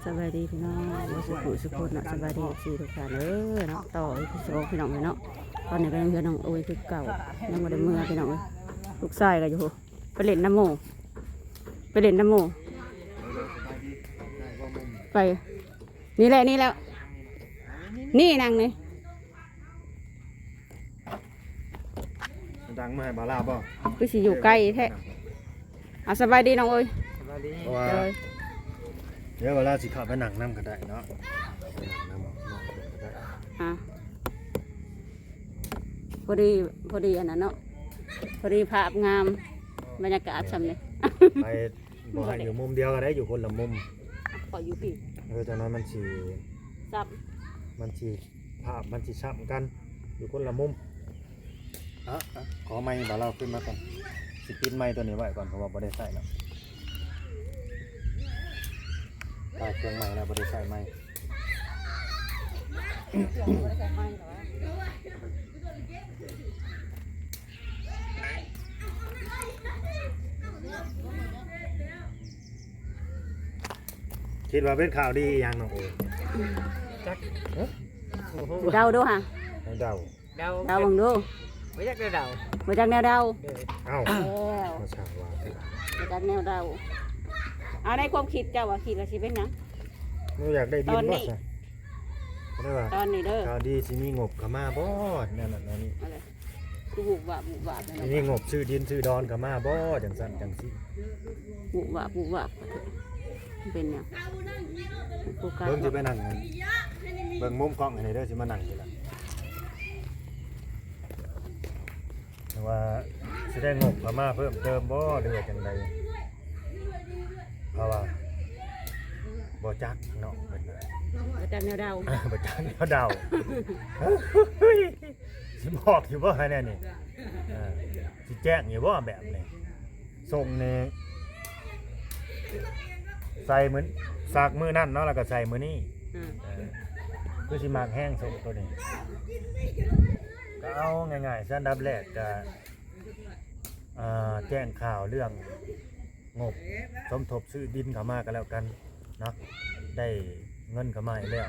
ສະບາຍດີພີ່ນ້ອງ ເບິດສຸຂູສຸຄົນເນາະ ສະບາຍດີເອັຟຊີທຸກທ່ານເດີເນາະ ຕໍ່ອີພີສອງພີ່ນ້ອງເອີຍເນາະ ຕອນນີ້ກໍຍັງເຮືອນນ້ອງໂອຍຄືເກົ່າ ຍັງບໍ່ໄດ້ເມືອພີ່ນ້ອງເອີຍ ລູກຊາຍກໍຢູ່ພຸ້ນ ໄປຫຼິ້ນນຳໝູ່ ໄປຫຼິ້ນນຳໝູ່ ໄປ ນີ້ແຫຼະ ນີ້ແຫຼະ ນີ້ນັ່ງນີ້. ດັງມາໃຫ້ບ່າວລາວບໍ່? ຄືຊິຢູ່ໄກແທ້. ອ່າ ສະບາຍດີນ້ອງເອີຍ ສະບາຍດີ ເພາະວ່າ ໂດຍ ດຽວບ່າວລາວຊິເຂົ້າໄປນັ່ງນຳກໍໄດ້ເນາະ ໄປນັ່ງນຳເນາະ ກໍໄດ້ ອ່າ ພໍດີ ພໍດີອັນນັ້ນເນາະ ພໍດີພາບງາມ ບັນຍາກາດຊ່ຳນີ້ ໄປ ບໍ່ໃຫ້ຢູ່ມຸມດຽວກໍໄດ້ ຢູ່ຄົນລະມຸມ ຂໍຢູ່ພີ້ ເອີ ຈັ່ງນັ້ນມັນຊິຊ້ຳ ມັນຊິ ພາບມັນຊິຊ້ຳກັນ ຢູ່ຄົນລະມຸມ. ອ່ະ ຂໍໄມບ່າວລາວຂຶ້ນມາກ່ອນ ຊິປິດໄມໂຕນີ້ໄວ້ກ່ອນ ເພາະວ່າບໍ່ໄດ້ໃຊ້ແລ້ວ ຕາຍເຄື່ອງໃໝ່ແລ້ວ ບໍ່ໄດ້ໃຊ້ໄມ. ຄິດວ່າເປັນຂ່າວດີອີ່ຫຍັງນ້ອງໂອ? ຈັກ ເດາດູຫາ ໃຫ້ເດົາ ເດົາ ເດົາເບິ່ງດູ ບໍ່ຈັກແນວເດົາ ບໍ່ຈັກແນວເດົາ ເອີ ເອົ້າ ມາຊ່າງວ່າ ບໍ່ຈັກແນວເດົາ ເອົາ ໃນຄວາມຄິດເຈົ້າວ່າ ຄິດວ່າຊິເປັນຫຍັງ? ໜູຢາກໄດ້ດິນບໍ່ຊະ? ຕອນນີ້ເດີ ຂ່າວດີຊິມີງົບເຂົ້າມາບໍ່? ແນວນັ້ນແນວນີ້ ຄືວຸບວາບວຸບວາບ ຊິມີງົບຊື້ດິນຊື້ດອນເຂົ້າມາບໍ່? ຈັ່ງຊັ້ນຈັ່ງຊີ້ ວຸບວາບວຸບວາບ ເປັນຫຍັງ? ໂຟກັສ ເບິ່ງ ຊິໄປນັ່ງ ເບິ່ງມຸມກ້ອງໃຫ້ແດ່ເດີ ຊິມານັ່ງພີ້ລະ ວ່າຊິໄດ້ງົບເຂົ້າມາເພີ່ມເຕີມບໍ່ ຫຼືວ່າຈັ່ງໃດ? ເພາະວ່າບໍ່ຈັກເນາະ ເພິ່ນວ່າ ບໍ່ຈັກແນວເດົາ ບໍ່ຈັກແນວເດົາ ຊິບອກຢູ່ບໍ່ໃຫ້ແນວນີ້? ເອີ ຊິແຈ້ງຢູ່ບໍ່ແບບນີ້? ຊົງນີ້ໃສ່ມື້ ຊັກມື້ນັ້ນເນາະ ແລ້ວກໍໃສ່ມື້ນີ້ ອືມ ເອີ ຄືຊິມັກແຮງຊົງໂຕນີ້ ກໍເອົາງ່າຍໆ ອັນດັບແລກກໍ ອ່າ ແຈ້ງຂ່າວເລື່ອງງົບສົມທົບຊື້ດິນເຂົ້າມາກໍແລ້ວກັນເນາະ ໄດ້ເງິນເຂົ້າມາໃຫ້ແລ້ວ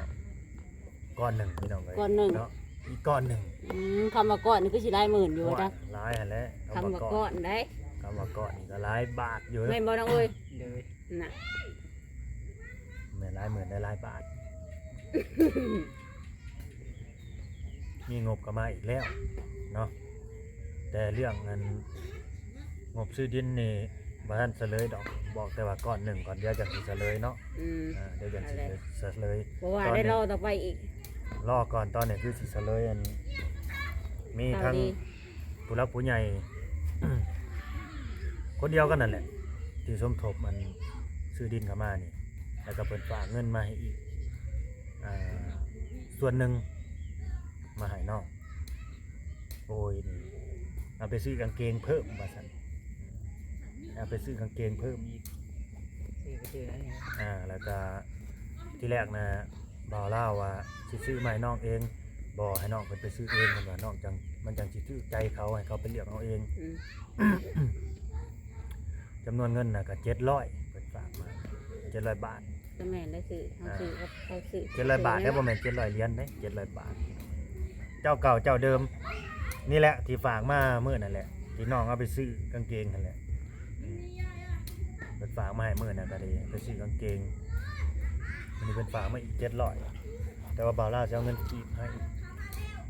ກ້ອນໜຶ່ງພີ່ນ້ອງເອີຍ ກ້ອນໜຶ່ງເນາະ ອີກກ້ອນໜຶ່ງ ອືມ ຄຳວ່າກ້ອນນີ້ຄືຊິຫຼາຍໝື່ນຢູ່ ໂອ້ຍ ວ່າຈັ່ງ ຫຼາຍຫັ້ນແຫຼະ ຄຳວ່າກ້ອນ ຄຳວ່າກ້ອນໃດ ຄຳວ່າກ້ອນນີ້ກໍຫຼາຍບາດຢູ່ ແມ່ນບໍ່ນ້ອງເອີຍ? ໂດຍ ນະ ແມ່ນຫຼາຍໝື່ນໄດ້ຫຼາຍບາດ ມີງົບເຂົ້າມາອີກແລ້ວເນາະ ແຕ່ເລື່ອງອັນງົບຊື້ດິນນີ້ບໍ່ທັນສະເຫຼີຍດອກ ບອກແຕ່ວ່າກ້ອນໜຶ່ງກ່ອນ ດຽວຈັ່ງຊິສະເຫຼີຍເນາະ ອືມ ອ່າ ດຽວຈັ່ງຊິສະເຫຼີຍ ເພາະວ່າໄດ້ລໍຕໍ່ໄປອີກ ລໍກ່ອນ ຕອນນີ້ຄືຊິສະເຫຼີຍ ອັນມີທັງ ຜູ້ຫຼັກຜູ້ໃຫຍ່ ຄົນດຽວກັນນັ້ນແຫຼະ ທີ່ສົມທົບອັນຊື້ດິນເຂົ້າມານີ້ ແລ້ວກໍເພິ່ນຝາກເງິນມາໃຫ້ອີກ ອ່າ ສ່ວນໜຶ່ງມາໃຫ້ນ້ອງໂອຍນີ້ ເອົາໄປຊື້ກາງເກງເພີ່ມວ່າຊັ້ນ ເອົາໄປຊື້ກາງເກງເພີ່ມອີກ ຊື້ໄປຊື້ນັ້ນນີ້ ອ່າ ແລ້ວກໍທີແລກນະ ບ່າວລາວວ່າຊິຊື້ມາໃຫ້ນ້ອງເອງ ບໍ່ ໃຫ້ນ້ອງເພິ່ນໄປຊື້ເອງ ເພິ່ນວ່ານ້ອງຈັ່ງ ມັນຈັ່ງຊິຖືກໃຈເຂົາ ໃຫ້ເຂົາໄປເລືອກເອົາເອງ ອືມ ຈຳນວນເງິນນະກໍເຈັດຮ້ອຍ ເພິ່ນຝາກມາ ເຈັດຮ້ອຍບາດ ກໍແມ່ນໄດ້ຊື້ ເຮົາ ອ່າ ຊື້ກັບເຂົາຊື້ ເຈັດຮ້ອຍບາດເດ້ ບໍ່ແມ່ນເຈັດຮ້ອຍຫຼຽນເດ້ ເຈັດຮ້ອຍບາດ ເຈົ້າເກົ່າເຈົ້າເດີມນີ້ແຫຼະ ທີ່ຝາກມາມື້ນັ້ນແຫຼະ ທີ່ນ້ອງເອົາໄປຊື້ກາງເກງຫັ້ນແຫຼະ ອືມ ເພິ່ນຝາກມາໃຫ້ມື້ນັ້ນກໍໄດ້ໄປຊື້ກາງເກງ ມື້ນີ້ເພິ່ນຝາກມາອີກເຈັດຮ້ອຍ ແຕ່ວ່າບ່າວລາວຊິເອົາເງິນກີບໃຫ້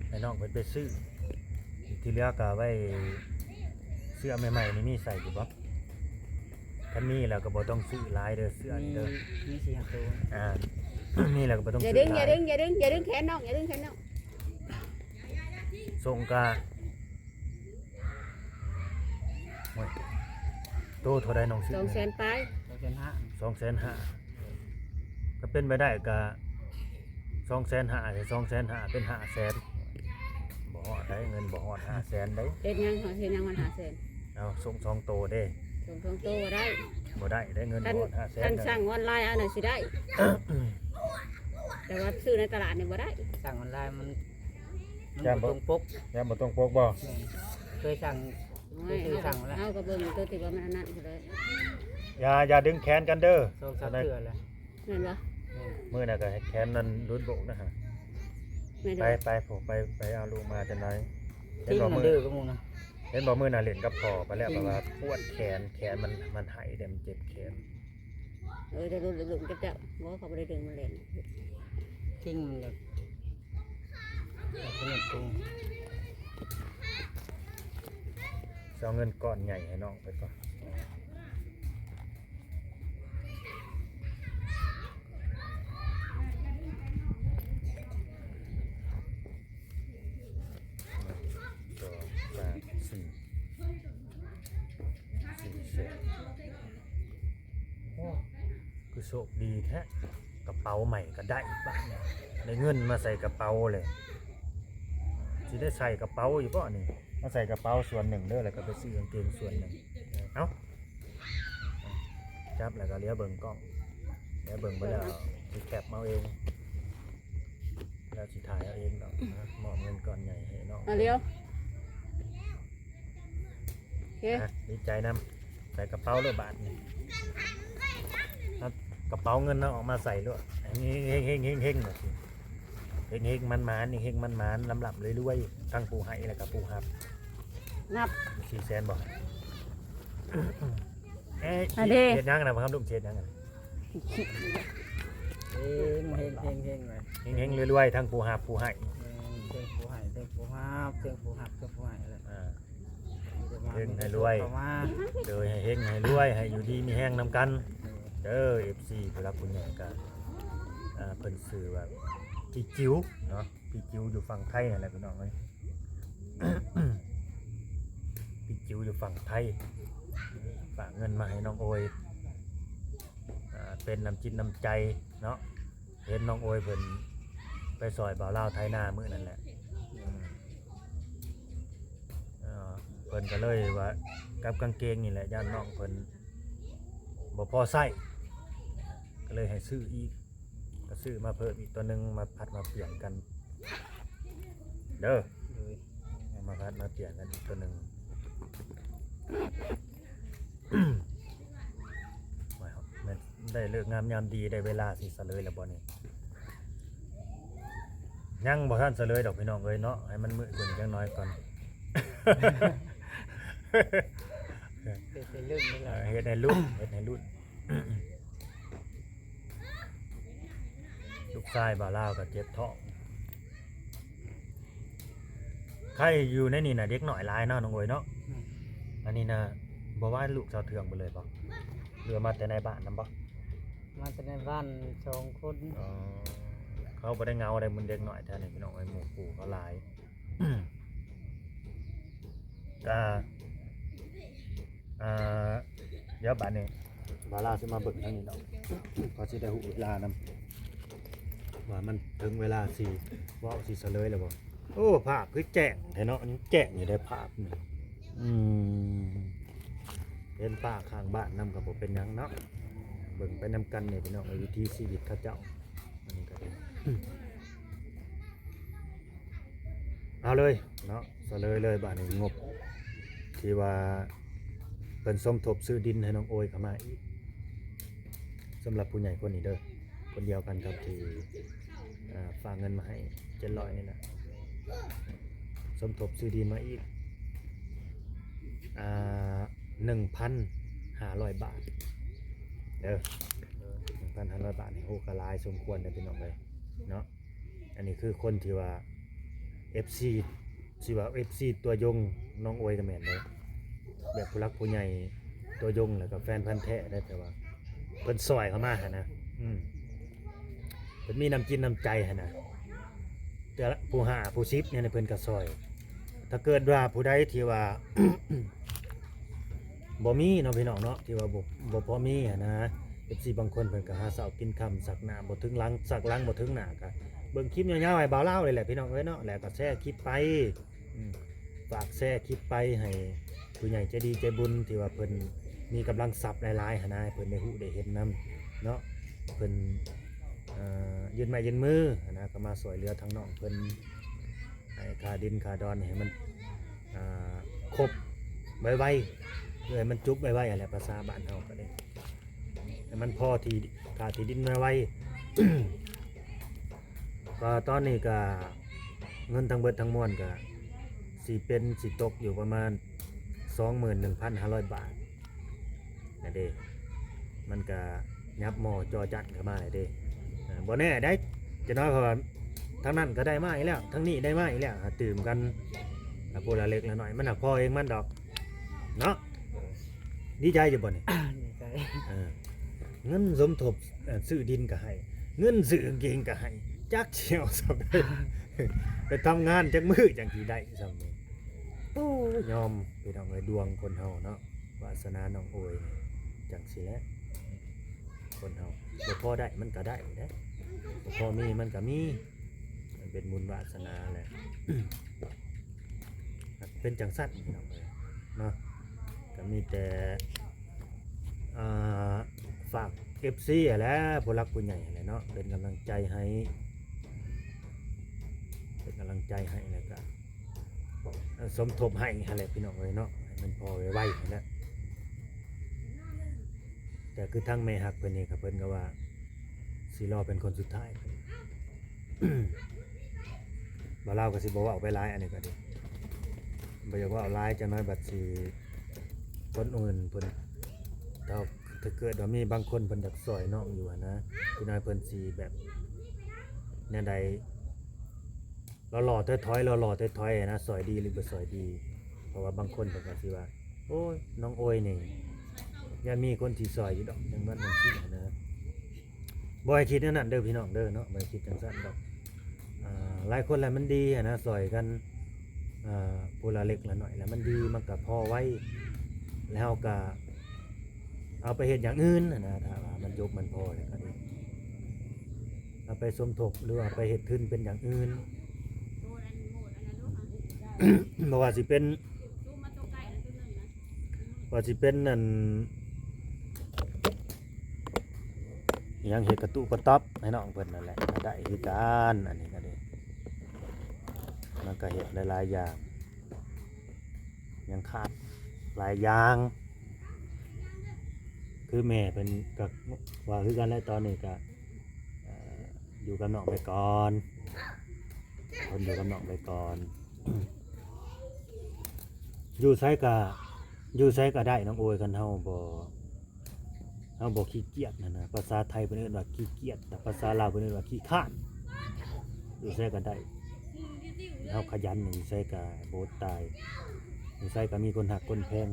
ໃຫ້ນ້ອງເພິ່ນໄປຊື້ ທີ່ເຫຼືອກໍໄວ້ເສື້ອໃໝ່ໆນີ້ມີໃສ່ຢູ່ບໍ່? ຄັນມີແລ້ວກໍບໍ່ຕ້ອງຊື້ຫຼາຍເດີ ເສື້ອນີ້ເດີ ມີ ມີສີ່ຫ້າໂຕ ອ່າ ມີແລ້ວກໍບໍ່ຕ້ອງ ຢ່າດຶງ ຊື້ຫຼາຍ ຢ່າດຶງ ຢ່າດຶງ ຢ່າດຶງແຂນນ້ອງ ຢ່າດຶງແຂນນ້ອງ ສົ່ງກະ ໂອ້ຍ ໂຕເທົ່າໃດນ້ອງຊື້? ສອງແສນປາຍ ສອງແສນຫ້າ ສອງແສນຫ້າ ກໍເປັນໄປໄດ້ກໍສອງແສນຫ້າ ໃສ່ສອງແສນຫ້າ ເປັນຫ້າແສນ ບໍ່ຮອດໄດ໋ ເງິນບໍ່ຮອດຫ້າແສນໄດ໋ ເຮັດຫຍັງ ເຮັດຫຍັງມັນຫ້າແສນ? ເອົາ ສົ່ງສອງໂຕເດ້ ສົ່ງສອງໂຕບໍ່ໄດ້ ບໍ່ໄດ້ໄດ໋ ເງິນບໍ່ຮອດຫ້າແສນ ຄັນສັ່ງອອນລາຍເອົາໜ້ອຍຊິໄດ້ ແຕ່ວ່າຊື້ໃນຕະຫຼາດນີ້ບໍ່ໄດ້ ສັ່ງອອນລາຍມັນ ມັນບໍ່ຕົງປົກ ຢ້ານບໍ່ຕົງປົກບໍ່? ແມ່ນ ເຄີຍສັ່ງ ໂອ້ຍ ເຄີຍຊື້ສັ່ງແລ້ວ ເຮົາກໍເບິ່ງໂຕທີ່ວ່າມັນອັນນັ້ນພຸ້ນເດີ ຢ່າ ຢ່າດຶງແຂນກັນເດີ ສອງສາມເທື່ອແລ້ວ ແມ່ນບໍ່? ມື້ນັ້ນກໍແຂນນັ້ນຫຼຸດໂບກນະຫະ. ໄປ ໄປ ໄປ ໄປເອົາລູກມາຈັ່ງໃດ. ເຫັນບໍ່ມື້ ເຫັນບໍ່ມື້ນັ້ນຫຼິ້ນກັບພໍ່ໄປແລ້ວ ແບບວ່າປວດແຂນ ແຂນມັນ ມັນໄຫ້ເດ້ ມັນເຈັບແຂນ. ເອີ ແຕ່ລຸ້ນ ລຸ້ນກັບເຈົ້າ ບໍ່ ເຂົາບໍ່ໄດ້ດຶງມາຫຼິ້ນ ທິງມັນແລ້ວ ຊິເອົາເງິນກ້ອນໃຫຍ່ໃຫ້ນ້ອງໄປກ່ອນ. ສອງ ສາມ ສີ່ ສີ່ແສນ. ໂອ້ ຄືໂຊກດີແທ້ ກະເປົາໃໝ່ກໍໄດ້ບາດນີ້ ໄດ້ເງິນມາໃສ່ກະເປົາເລີຍ. ຊິໄດ້ໃສ່ກະເປົາຢູ່ບໍ່ນີ້? ມາໃສ່ກະເປົາສ່ວນໜຶ່ງເດີ ແລ້ວກໍໄປຊື້ກາງເກງສ່ວນໜຶ່ງ. ເອົ້າ ຈັບແລ້ວກໍລຽວເບິ່ງກ້ອງ ລຽວເບິ່ງໄປແລ້ວຊິແຄັບເອົາເອງ ແລ້ວຊິຖ່າຍເອົາເອງດອກ. ມອບເງິນກ້ອນໃຫຍ່ໃຫ້ນ້ອງ ມາລຽວ. ໂອເຄ ອ່ະ ດີໃຈນຳ ໃສ່ກະເປົາໂລດບາດນີ້. ເອົາກະເປົາເງິນເຮົາອອກມາໃສ່ໂລດ ເຮັງໆໆໆ ເຮັງໆ ມັນໆ ເຮັງໆ ມັນໆ ລ່ຳໆ ລວຍໆ ທັງຜູ້ໃຫ້ ແລ້ວກະຜູ້ຮັບ. ນັບສີ່ແສນບໍ່? ເອີ ອັນນີ້ເຮັດຫຍັງນະ ບໍ່ທັນລຸກ ເຮັດຫຍັງນະ? ເຮັງໆ ເຮັງໆ ເຮັງໆ ເຮັງໆ ລວຍໆ ທັງຜູ້ຮັບຜູ້ໃຫ້. ແມ່ນ ເທິງຜູ້ໃຫ້ ເທິງຜູ້ຮັບ ເທິງຜູ້ຮັບ ເທິງຜູ້ໃຫ້ແຫຼະ. ອ່າ ເຮັງໃຫ້ລວຍ ໂດຍ ໃຫ້ເຮັງໃຫ້ລວຍ ໃຫ້ຢູ່ດີມີແຮງນຳກັນເດີ ເອັຟຊີ ຜູ້ຫຼັກຜູ້ໃຫຍ່ກະ ອ່າ ເພິ່ນຊື່ວ່າ ພີ່ຈິວເນາະ ພີ່ຈິວຢູ່ຝັ່ງໄທຫັ້ນແຫຼະພີ່ນ້ອງເອີຍ. ພີ່ຈິວຢູ່ຝັ່ງໄທ ຝາກເງິນມາໃຫ້ນ້ອງໂອຍ ອ່າ ເປັນນ້ຳຈິດນ້ຳໃຈເນາະ. ເຫັນນ້ອງໂອຍເພິ່ນໄປຊ່ອຍບ່າວລາວໄຖນາມື້ນັ້ນແຫຼະ. ອືມ ເອີ ເພິ່ນກໍເລີຍວ່າ ກັບກາງເກງນີ້ແຫຼະ ຢ້ານນ້ອງເພິ່ນບໍ່ພໍໃຊ້ ກໍເລີຍໃຫ້ຊື້ອີກ ກໍຊື້ມາເພີ່ມອີກຕົວໜຶ່ງ ມາຜັດມາປ່ຽນກັນເດີ. ໂດຍ ເອົາມາຜັດມາປ່ຽນກັນອີກຕົວໜຶ່ງ. ໂອ້ຍ ແມ່ນໄດ້ເລີກງາມຍາມດີ ໄດ້ເວລາຊິສະເຫຼີຍແລ້ວບໍ່ນີ້? ຍັງບໍ່ທັນສະເຫຼີຍດອກພີ່ນ້ອງເອີຍເນາະ ໃຫ້ມັນມືດກວ່ານີ້ຈັກໜ້ອຍກ່ອນ. ເຮັດໃຫ້ລຸ້ນນີ້ແຫຼະ ເອີ ເຮັດໃຫ້ລຸ້ນ ເຮັດໃຫ້ລຸ້ນ. ລູກຊາຍບ່າວລາວກໍເຈັບທ້ອງ. ໃຄຢູ່ໃນນີ້ນະ ເດັກນ້ອຍຫຼາຍເນາະ ນ້ອງໂອຍເນາະ. ອືມ ອັນນີ້ນະ ບໍ່ວ່າລູກຊາວເທື່ອງເບິດເລີຍບໍ່? ຫຼືວ່າມາແຕ່ໃນບ້ານນຳບໍ່? ມາແຕ່ໃນບ້ານສອງຄົນ. ອໍ ເຂົາບໍ່ໄດ້ເຫງົາໃດ ມັນເດັກນ້ອຍແຖວນີ້ພີ່ນ້ອງເອີຍ ໝູ່ຄູ່ເຂົາຫຼາຍ. ກະ ອ່າ ດຽວບາດນີ້ບ່າວລາວຊິມາເບິ່ງທາງນີ້ເນາະ ເພາະຊິໄດ້ຮູ້ເວລານຳ ວ່າມັນເຖິງເວລາຊິເວົ້າ ຊິສະເຫຼີຍແລ້ວບໍ່. ໂອ້ ພາບຄືແຈ້ງແທ້ເນາະ ຍັງແຈ້ງຢູ່ເດ້ພາບນີ້. ອືມ ເຫັນປ່າຂ້າງບ້ານນຳກໍບໍ່ເປັນຫຍັງເນາະ ເບິ່ງໄປນຳກັນນີ້ພີ່ນ້ອງເອີຍ ວິຖີຊີວິດເຂົາເຈົ້າ. ອັນນີ້ກໍເປັນ ເອົາເລີຍເນາະ ສະເຫຼີຍເລີຍບາດນີ້ ງົບທີ່ວ່າເພິ່ນສົມທົບຊື້ດິນໃຫ້ນ້ອງໂອຍເຂົ້າມາອີກ ສຳລັບຜູ້ໃຫຍ່ຄົນນີ້ເດີ ຄົນດຽວກັນກັບທີ່ ອ່າ ຝາກເງິນມາໃຫ້ເຈັດຮ້ອຍນີ້ແຫຼະ ສົມທົບຊື້ດິນມາອີກ ອ່າ ໜຶ່ງພັນຫ້າຮ້ອຍບາດເດີ ໜຶ່ງພັນຫ້າຮ້ອຍບາດນີ້ ໂອ້ ກໍຫຼາຍສົມຄວນເດີພີ່ນ້ອງເອີຍເນາະ. ອັນນີ້ຄືຄົນທີ່ວ່າ ເອັຟຊີ ຊິວ່າ ເອັຟຊີ ຕັວຍົງນ້ອງໂອຍກໍແມ່ນເດ້ ແບບຜູ້ຫຼັກຜູ້ໃຫຍ່ຕົວຍົງ ແລ້ວກໍແຟນພັນແທ້ໄດ໋ ແຕ່ວ່າເພິ່ນຊ່ອຍເຂົ້າມາຫັ້ນນະ ອືມ ເພິ່ນມີນ້ຳຈິດນ້ຳໃຈຫັ້ນນະ ແຕ່ລະຜູ້ຫ້າຜູ້ສິບນີ້ເພິ່ນກໍຊ່ອຍ. ຖ້າເກີດວ່າຜູ້ໃດທີ່ວ່າ ບໍ່ມີເນາະພີ່ນ້ອງເນາະ ທີ່ວ່າບໍ່ ບໍ່ພໍມີຫັ້ນນະ ເອັຟຊີ ບາງຄົນເພິ່ນກໍຫາເຊົ້າກິນຄ່ຳ ສັກໜ້າບໍ່ເຖິງຫຼັງ ສັກຫຼັງບໍ່ເຖິງໜ້າ ກໍເບິ່ງຄລິບຍາວໆໃຫ້ບ່າວລາວນີ້ແຫຼະພີ່ນ້ອງເອີຍເນາະ ແລ້ວກໍແຊຄລິບໄປ ອືມ ຝາກແຊຄລິບໄປໃຫ້ຜູ້ໃຫຍ່ໃຈດີໃຈບຸນ ທີ່ວ່າເພິ່ນມີກຳລັງຊັບຫຼາຍໆຫັ້ນນະ ໃຫ້ເພິ່ນໄດ້ຮູ້ໄດ້ເຫັນນຳເນາະ ເພິ່ນ ເອີ ຍື່ນໄມ້ຍື່ນມືຫັ້ນນະ ກໍມາຊ່ວຍເຫຼືອທາງນ້ອງເພິ່ນ ໃຫ້ຄ່າດິນຄ່າດອນໃຫ້ມັນ ອ່າ ຄົບໄວໆ ເພື່ອໃຫ້ມັນຈຸກໄວໆຫັ້ນແຫຼະ ພາສາບ້ານເຮົາກໍໄດ້ ໃຫ້ມັນພໍທີ່ຄ່າທີ່ດິນໄວ ກໍຕອນນີ້ກໍເງິນທັງເບິດທັງມວນກໍຊິເປັນ ຊິຕົກຢູ່ປະມານສອງໝື່ນໜຶ່ງພັນຫ້າຮ້ອຍບາດ. ນັ້ນເດ້ ມັນກະຫຍັບໝໍ້ຈໍ່ຈັນເຂົ້າມາແລ້ວເດ້. ເອີ ບໍ່ແນ່ໃດ໋ ຈັກໜ້ອຍເພາະວ່າທາງນັ້ນກໍໄດ້ມາອີກແລ້ວ ທາງນີ້ໄດ້ມາອີກແລ້ວ ຫາຕື່ມກັນ ລະຜູ້ລະເລັກລະໜ້ອຍ ມັນຫາພໍເອງມັນດອກເນາະ. ດີໃຈຢູ່ບໍ່ນີ້? ດີໃຈ. ເອີ ເງິນສົມທົບ ເອີ ຊື້ດິນກໍໃຫ້ ເງິນຊື້ກາງເກງກໍໃຫ້ ຈັກຊິເອົາສ່ຳໃດ ໄປທຳງານຈັກມື້ຈັ່ງຊິໄດ້ສ່ຳນີ້. ໂອ້ ຍອມ ພີ່ນ້ອງເອີຍ ດວງຄົນເຮົາເນາະ ວາສະໜານ້ອງໂອຍຈັ່ງຊີ້ແຫຼະ. ຄົນເຮົາບໍ່ພໍໄດ້ມັນກໍໄດ້ເດ້ ບໍ່ພໍມີມັນກໍມີ ມັນເປັນບຸນວາສະໜາແຫຼະ. ເປັນຈັ່ງຊັ້ນ ພີ່ນ້ອງເອີຍເນາະ. ກໍມີແຕ່ ອ່າ ຝາກເອັຟຊີຫັ້ນແຫຼະ ຜູ້ຫຼັກຜູ້ໃຫຍ່ຫັ້ນແຫຼະເນາະ ເປັນກຳລັງໃຈໃຫ້ ເປັນກຳລັງໃຈໃຫ້ ແລ້ວກໍ ເອີ ສົມທົບໃຫ້ຫັ້ນແຫຼະ ພີ່ນ້ອງເອີຍເນາະ ໃຫ້ມັນພໍໄວໆຫັ້ນແຫຼະ. ແຕ່ຄືທາງແມ່ຮັກເພິ່ນນີ້ກໍ ເພິ່ນກໍວ່າຊິລໍເປັນຄົນສຸດທ້າຍ. ບ່າວລາວກໍຊິບໍ່ເວົ້າໄປຫຼາຍ ອັນນີ້ກໍດີ ບໍ່ຢາກເວົ້າຫຼາຍ ຈັກໜ້ອຍບັດຊິຄົນອື່ນເພິ່ນ ຖ້າ ຖ້າເກີດວ່າມີບາງຄົນເພິ່ນຢາກຊ່ອຍນ້ອງຢູ່ຫັ້ນນະ ຈັກໜ້ອຍເພິ່ນຊິແບບແນວໃດ ຫຼໍ່ໆຖອຍໆ ຫຼໍ່ໆຖອຍໆນະ ຊ່ອຍດີຫຼືບໍ່ຊ່ອຍດີ. ເພາະວ່າບາງຄົນເພິ່ນກໍຊິວ່າ ໂອ້ຍ ນ້ອງໂອຍນີ້ ຢ້ານມີຄົນຊິຊ່ອຍຢູ່ດອກ ຈັ່ງນັ້ນຈັ່ງຊີ້ນະ. ບໍ່ໃຫ້ຄິດແນວນັ້ນເດີພີ່ນ້ອງເດີເນາະ ບໍ່ໃຫ້ຄິດຈັ່ງຊັ້ນດອກ. ອ່າ ຫຼາຍຄົນແຫຼະມັນດີຫັ້ນນະ ຊ່ອຍກັນ ອ່າ ຜູ້ລະເລັກລະໜ້ອຍ ແລ້ວມັນດີ ມັນກໍພໍໄວ ແລ້ວເຮົາກໍເອົາໄປເຮັດຢ່າງອື່ນຫັ້ນນະ ຖ້າວ່າມັນຈົບມັນພໍແລ້ວກໍດີ ເອົາໄປສົມທົບ ຫຼືວ່າໄປເຮັດທຶນເປັນຢ່າງອື່ນ ບໍ່ວ່າຊິເປັນ ວ່າຊິເປັນອັນ ຫຍັງ ເຮັດກະຕຸກະຕັອບໃຫ້ນ້ອງເພິ່ນນັ້ນແຫຼະ ກໍໄດ້ຄືກັນ. ອັນນີ້ກໍດີ ມັນກໍເຮັດຫຼາຍໆຢ່າງ ຍັງຂາດຫຼາຍຢ່າງ ຄືແມ່ເພິ່ນກໍວ່າຄືກັນແຫຼະ ຕອນນີ້ກໍ ເອີ ຢູ່ກັບນ້ອງໄປກ່ອນ ເພິ່ນຢູ່ກັບນ້ອງໄປກ່ອນ. ຢູ່ໃສກະ ຢູ່ໃສກະໄດ້ນ້ອງໂອຍ ຄັນເຮົາບໍ່ ເຮົາບໍ່ຂີ້ກຽດຫັ້ນນະ. ພາສາໄທເພິ່ນເອີ້ນວ່າຂີ້ກຽດ ແຕ່ພາສາລາວເພິ່ນເອີ້ນວ່າຂີ້ຄ້ານ. ຢູ່ໃສກະໄດ້ ເຮົາຂະຫຍັນ ຢູ່ໃສກະບໍ່ອົດຕາຍ ຢູ່ໃສກະມີຄົນຮັກຄົນແພງ.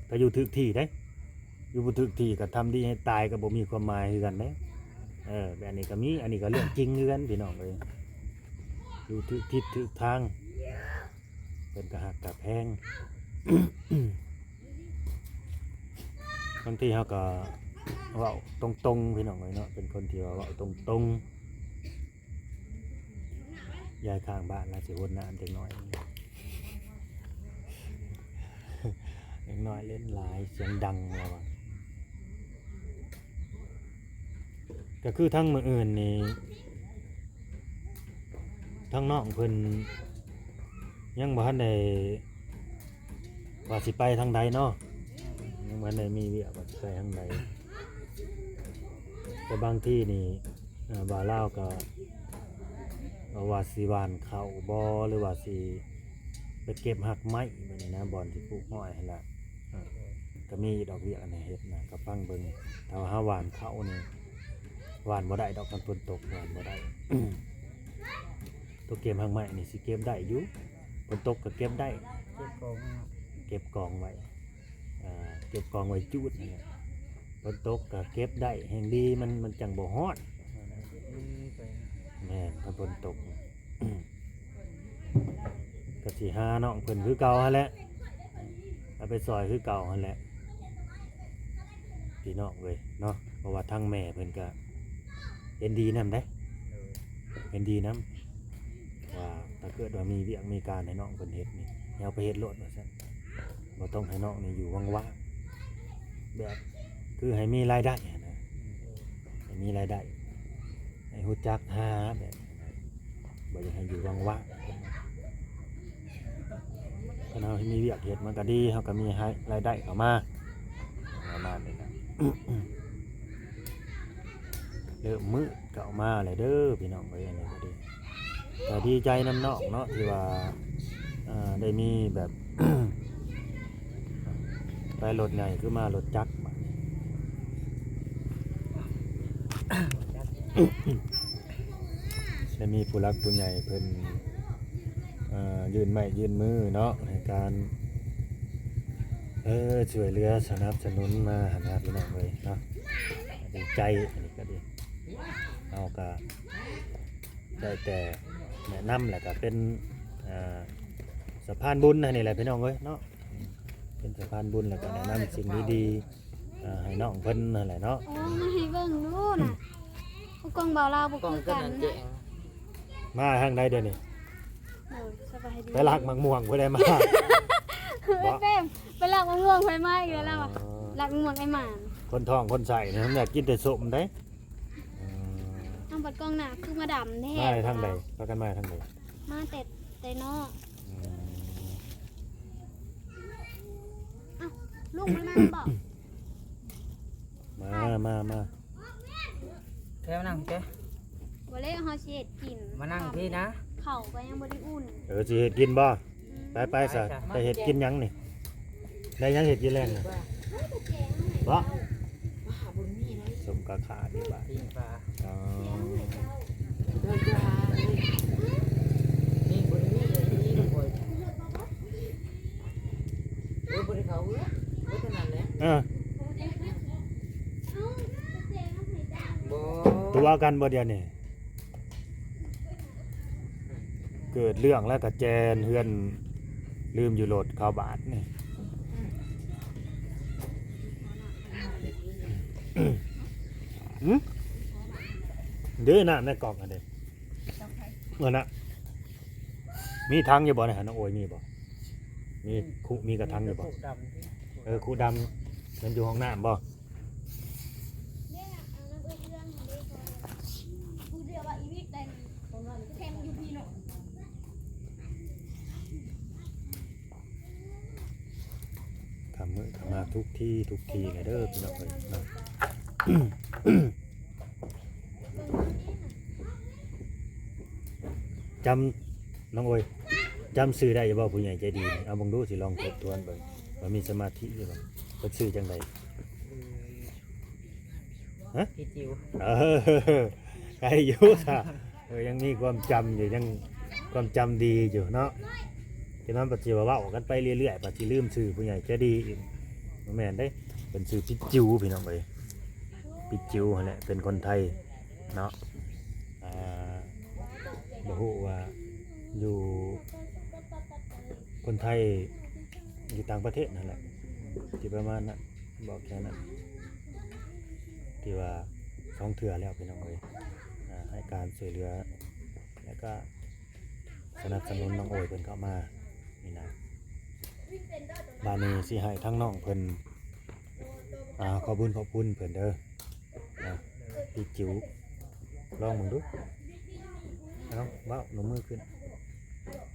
ກະຢູ່ຖືກທີ່ເດ້ ຢູ່ບໍ່ຖືກທີ່ກໍທຳດີໃຫ້ຕາຍກໍບໍ່ມີຄວາມໝາຍຄືກັນເດ້. ເອີ ແບບນີ້ກໍມີ ອັນນີ້ກໍເລື່ອງຈິງຄືກັນພີ່ນ້ອງເອີຍ. ຢູ່ຖືກທິດຖືກທາງ ເພິ່ນກໍຮັກກໍແພງ. ບາງທີເຮົາກໍເວົ້າຕົງໆ ພີ່ນ້ອງເອີຍເນາະ ເປັນຄົນທີ່ວ່າເວົ້າຕົງໆ. ຍາຍຂ້າງບ້ານລາວຊິຫົດນ້ຳເດັກນ້ອຍ ເດັກນ້ອຍຫຼິ້ນຫຼາຍ ສຽງດັງລາວວ່າ. ກໍຄືທັງມື້ອື່ນນີ້ ທັງນ້ອງເພິ່ນຍັງບໍ່ທັນໄດ້ ວ່າຊິໄປທາງໃດເນາະ ຍັງບໍ່ໄດ້ມີວຽກວ່າຊິໄປທາງໃດ. ແຕ່ບາງທີນີ້ ເອີ ບ່າວລາວກໍວ່າຊິຫວ່ານເຂົ້າບໍ ຫຼືວ່າຊິໄປເກັບຮາກໄມ້ແບບນີ້ນະ ບ່ອນທີ່ປູກອ້ອຍຫັ້ນລະ. ເອີ ກໍມີດອກວຽກອັນໃຫ້ເຮັດນະ ກໍຟັງເບິ່ງ. ຖ້າວ່າເຮົາຫວ່ານເຂົ້ານີ້ ຫວ່ານບໍ່ໄດ້ດອກ ຄັນຝົນຕົກຫວ່ານບໍ່ໄດ້. ຕົວເກັບຮາກໄມ້ນີ້ຊິເກັບໄດ້ຢູ່ ຝົນຕົກກໍເກັບໄດ້ ເກັບກອງໄວ້ເນາະ ເກັບກອງໄວ້ ເກັບກອງໄວ້ຈູດຫັ້ນແຫຼະ. ຝົນຕົກກໍເກັບໄດ້ແຮ່ງດີ ມັນ ມັນຈັ່ງບໍ່ຮ້ອນ. ແມ່ນ ຖ້າຝົນຕົກ ກໍຊິຫານ້ອງເພິ່ນຄືເກົ່າຫັ້ນແຫຼະ ເອົາໄປຊ່ອຍຄືເກົ່າຫັ້ນແຫຼະ ພີ່ນ້ອງເອີຍເນາະ. ເພາະວ່າທາງແມ່ເພິ່ນກໍເຫັນດີນຳເດ້ ເຫັນດີນຳ ວ່າຖ້າເກີດວ່າມີວຽກມີການໃຫ້ນ້ອງເພິ່ນເຮັດນີ້ ໃຫ້ເອົາໄປເຮັດໂລດວ່າຊັ້ນ. ບໍ່ຕ້ອງໃຫ້ນ້ອງນີ້ຢູ່ຫວ່າງໆ ແບບຄືໃຫ້ມີລາຍໄດ້ຫັ້ນນະ ໃຫ້ມີລາຍໄດ້ ໃຫ້ຮູ້ຈັກຫາແບບ ບໍ່ຢາກໃຫ້ຢູ່ຫວ່າງໆ. ຄັນເຮົາມີວຽກເຮັດມັນກໍດີ ເຮົາກໍມີໃຫ້ລາຍໄດ້ເຂົ້າມາ ປະມານນີ້ນະ. ເລີ່ມມືດເຂົ້າມາແລ້ວເດີພີ່ນ້ອງເອີຍ. ອັນນີ້ກໍດີ ກໍດີໃຈນຳນ້ອງເນາະ ທີ່ວ່າ ເອີ ໄດ້ມີແບບ ໄປລົດໃຫຍ່ຄືມາລົດຈັກບາດນີ້ ໄດ້ມີຜູ້ຫຼັກຜູ້ໃຫຍ່ເພິ່ນ ເອີ ຍື່ນໄມ້ຍື່ນມືເນາະ ໃຫ້ການ ເອີ ຊ່ວຍເຫຼືອສະໜັບສະໜູນມາຫັ້ນນະພີ່ນ້ອງເອີຍເນາະ. ດີໃຈ ອັນນີ້ກໍດີ ເຮົາກໍໄດ້ແຕ່ແນະນຳ ແລ້ວກໍເປັນ ເອີ ສະພານບຸນໃຫ້ນີ້ແຫຼະພີ່ນ້ອງເອີຍເນາະ. ເປັນສະພານບຸນ ແລ້ວກໍແນະນຳສິ່ງດີໆ ເອີ ໃຫ້ນ້ອງເພິ່ນຫັ້ນແຫຼະເນາະ. ໂອ້ ມາໃຫ້ເບິ່ງດູນະ ຜູ້ກອງບ່າວລາວບໍ່ຄືກັນ. ມາທາງໃດດຽວນີ້? ໂດຍ ສະບາຍດີ. ໄປລັກໝາກມ່ວງຜູ້ໃດມາ? ໄປເປັມ ໄປລັກໝາກມ່ວງໃຜມາອີກແລ້ວລາວອະ. ອໍ ລັກໝາກມ່ວງໄອ້ໝານ. ຄົນທ້ອງຄົນໄສ້ນີ້ມັນຢາກກິນແຕ່ສົ້ມເດ້. ອືມ ເອົາບັດກ້ອງໜ້າຄືມາດຳແທ້. ມາທາງໃດ? ພາກັນມາທາງໃດ? ມາແຕ່ ແຕ່ນອກ. ອືມ ເອົ້າ ລຸງບໍ່ໄດ້ມາບໍ? ມາ ມາ ມາ ແກມານັ່ງແກ. ບໍ່ແລ້ວ ເຮົາຊິເຮັດກິນ. ມານັ່ງພີ້ນະ. ເຂົ້າກໍຍັງບໍ່ໄດ້ອຸ່ນ. ເອີ ຊິເຮັດກິນບໍ? ອືມ ໄປ ໄປຊະ. ໄປຊະ ໄປເຮັດກິນຫຍັງນີ້? ໄດ້ຫຍັງເຮັດກິນແລງນີ້? ບໍ່ ສົ້ມກະຂາດດີກວ່າ ປີ້ງປາ. ອໍ ເອີ ບໍ່ໄດ້ເຂົ້າເຮືອນ ບໍ່ເທົ່ານັ້ນແຫຼະ. ເອີ ບໍ່ ຕົວະກັນບໍ່ດຽວນີ້? ເກີດເລື່ອງແລ້ວກໍແຈນເຮືອນ ລືມຢູ່ລົດເຂົາບາດນີ້. ຫືມ ເດ້ ນ້ຳໃນກອກຫັ້ນເດ້. ເອີ ນະ ມີຖັງຢູ່ບໍ່ໃນຫັ້ນ? ນ້ອງໂອຍມີບໍ່? ມີຄຸ ມີກະຖັງຢູ່ບໍ່? ເອີ ຄຸດຳ ມັນຢູ່ຫ້ອງນ້ຳບໍ່? ຄຳມື້ຄຳມາທຸກທີ່ທຸກທີ່ແຫຼະເດີພີ່ນ້ອງເອີຍເນາະ. ຈຳ ນ້ອງໂອຍ ຈຳຊື່ໄດ້ຢູ່ບໍ່ ຜູ້ໃຫຍ່ໃຈດີນີ້? ເອົາເບິ່ງດູ ຊິລອງທົບທວນເບິ່ງວ່າມີສະມາທິຢູ່ບໍ່. ເພິ່ນຊື່ຈັ່ງໃດ? ຮະ? ພີ່ຈິວ. ເອີ ໃກ້ຢູ່ຊະ. ເອີ ຍັງມີຄວາມຈຳຢູ່ ຍັງຄວາມຈຳດີຢູ່ເນາະ. ຈະນຳປັດຊິວ່າເວົ້າກັນໄປເລື້ອຍໆ ປັດຊິລືມຊື່ຜູ້ໃຫຍ່ໃຈດີອີກ. ບໍ່ແມ່ນເດ້ ເພິ່ນຊື່ພີ່ຈິວ ພີ່ນ້ອງເອີຍ. ພີ່ຈິວຫັ້ນແຫຼະ ເປັນຄົນໄທເນາະ. ອ່າ ບໍ່ຮູ້ວ່າຢູ່ ຄົນໄທຢູ່ຕ່າງປະເທດຫັ້ນແຫຼະ ທີ່ປະມານນັ້ນ. ບອກແຄ່ນັ້ນ ທີ່ວ່າສອງເທື່ອແລ້ວພີ່ນ້ອງເອີຍ ອ່າ ໃຫ້ການຊ່ວຍເຫຼືອ ແລ້ວກະສະໜັບສະໜູນນ້ອງໂອຍເພິ່ນເຂົ້າມານີ້ນະ. ບາດນີ້ຊິໃຫ້ທາງນ້ອງເພິ່ນ ອ່າ ຂອບບຸນຂອບຄຸນເພິ່ນເດີ ອ່າ ພີ່ຈິວ ລອງເບິ່ງດູ. ເອົາ ເວົ້າ ໜູມືຂຶ້ນ.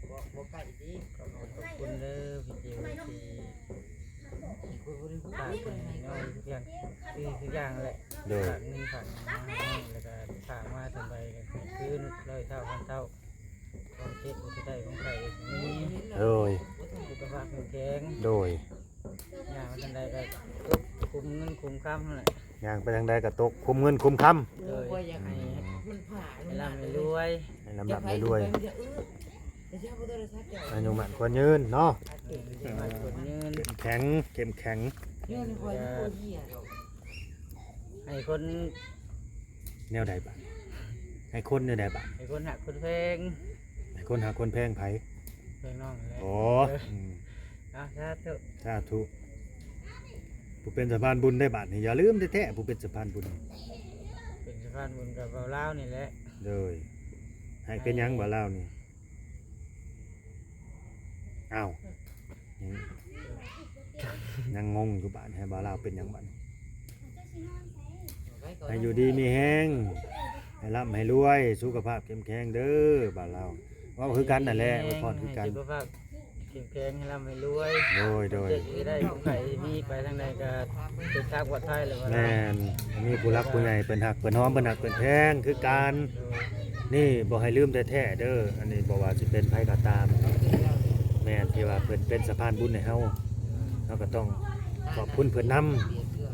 ຂອບຄຸນເດີພີ່ຈິວທີ່ ຝາກເງິນໃຫ້ນ້ອງທຸກຢ່າງ ຄືທຸກຢ່າງແຫຼະ. ໂດຍ ຝາກເງິນຝາກຫຍັງມາໃຫ້ນ້ອງ ແລ້ວກໍຝາກມາສ່ຳໃດກໍໃຫ້ຄືນຮ້ອຍເທົ່າພັນເທົ່າ. ຄວາມເຈັບບໍ່ໄດ້ຂອງໃຜກໍມີ. ໂດຍ ສຸຂະພາບແຂງແຮງ. ໂດຍ ຍ່າງໄປທາງໃດກໍຕົກຄຸມເງິນຄຸມຄຳຫັ້ນແຫຼະ. ຍ່າງໄປທາງໃດກໍຕົກຄຸມເງິນຄຸມຄຳ. ໂດຍ ຢາກໃຫ້ມັນຜ່ານ ໃຫ້ລ່ຳໃຫ້ລວຍ ໃຫ້ລ່ຳໆລວຍໆ ອາຍຸໝັ້ນຂວັນຍືນເນາະ. ອາຍຸໝັ້ນຂວັນຍືນ ເຂັ້ມແຂງ ເຂັ້ມແຂງ ໃຫ້ຄົນ ແນວໃດບາດ? ໃຫ້ຄົນແນວໃດບາດ? ໃຫ້ຄົນຮັກຄົນແພງ. ໃຫ້ຄົນຮັກຄົນແພງໃຜ? ແພງນ້ອງແຫຼະ. ອໍ ເອີ ອືມ ເອົາ ສາທຸ ສາທຸ. ຜູ້ເປັນສະພານບຸນໄດ້ບາດນີ້ ຢ່າລືມແທ້ໆ ຜູ້ເປັນສະພານບຸນ ເປັນສະພານບຸນກັບບ່າວລາວນີ້ແຫຼະ. ໂດຍ ໃຫ້ເປັນຫຍັງບ່າວລາວນີ້? ອ້າວ ຍັງ ຍັງງົງຢູ່ບາດ ໃຫ້ບ່າວລາວເປັນຫຍັງບາດ? ໃຫ້ຢູ່ດີມີແຮງ ໃຫ້ລ່ຳໃຫ້ລວຍ ສຸຂະພາບເຂັ້ມແຂງເດີບ່າວລາວ. ເວົ້າຄືກັນນັ້ນແຫຼະ ອວຍພອນຄືກັນ ໃຫ້ສຸຂະພາບ ເຂັ້ມແຂງ ໃຫ້ລ່ຳໃຫ້ລວຍ ໂດຍ ໂດຍ ເຈັບໃຫ້ໄດ້ ຂອງໃຜມີໄປທາງໃດກໍເດີນທາງປອດໄພແລ້ວວ່າ ແມ່ນ ມີຜູ້ຫຼັກຜູ້ໃຫຍ່ເພິ່ນຮັກເພິ່ນຫອມ ເພິ່ນຮັກເພິ່ນແພງຄືກັນ ໂດຍ ນີ້ບໍ່ໃຫ້ລືມແທ້ໆເດີ ອັນນີ້ບໍ່ວ່າຊິເປັນໃຜກໍຕາມ ແມ່ນທີ່ວ່າເພິ່ນເປັນສະພານບຸນໃຫ້ເຮົາ ເຮົາກໍຕ້ອງຂອບຄຸນເພິ່ນນຳ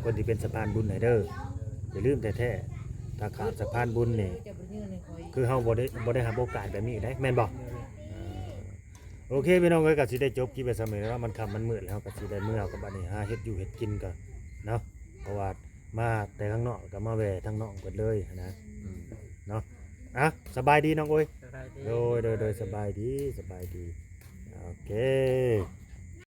ຄົນທີ່ເປັນສະພານບຸນໃຫ້ເດີ ຢ່າລືມແທ້ໆ ຖ້າຂາດສະພານບຸນນີ້ ຄືເຮົາບໍ່ໄດ້ ບໍ່ໄດ້ຮັບໂອກາດແບບນີ້ເດ້ ແມ່ນບໍ່? ໂອເຄ ພີ່ນ້ອງເອີຍ ກໍຊິໄດ້ຈົບຄລິບໄວ້ສ່ຳນີ້ແຫຼະເນາະ ມັນຄ່ຳມັນມືດແລ້ວ ເຮົາກໍຊິໄດ້ເມືອກັນ ບັດນີ້ຫາເຮັດຢູ່ເຮັດກິນກ່ອນເນາະ ເພາະວ່າມາແຕ່ທາງນອກ ກໍມາແວ່ທາງນ້ອງເພິ່ນເລີຍຫັ້ນນະ ອືມ ເນາະ ອ່ະ ສະບາຍດີນ້ອງເອີຍ ສະບາຍດີ ໂດຍ ໂດຍ ໂດຍ ສະບາຍດີ ສະບາຍດີ ໂອເຄ.